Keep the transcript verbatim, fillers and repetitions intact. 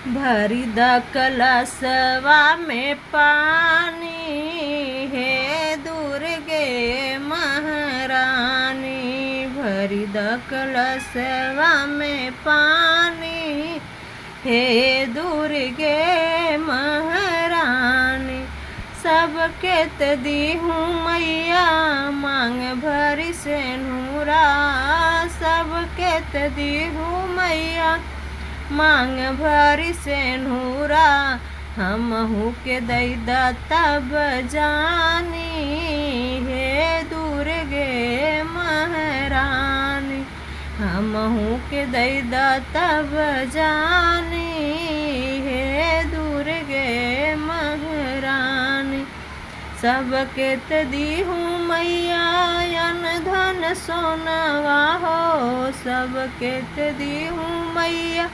भरि द कलसवा में पानी, हे दुर्गे महारानी, भरि द कलसवा में पानी, हे दुर्गे महारानी। सबके त दीहूँ मैया मांग भरि सेनुरा, सबके त दीहूँ मैया मांग भरि सेनुरा, हमहू के दइ द तब जानी, हे दुर्गे महारानी, हमहू के दइ द तब जानी, हे दुर्गे महारानी। सबके त दीहूँ मैया अन धन सोनवा हो, सबके त दीहूँ मैया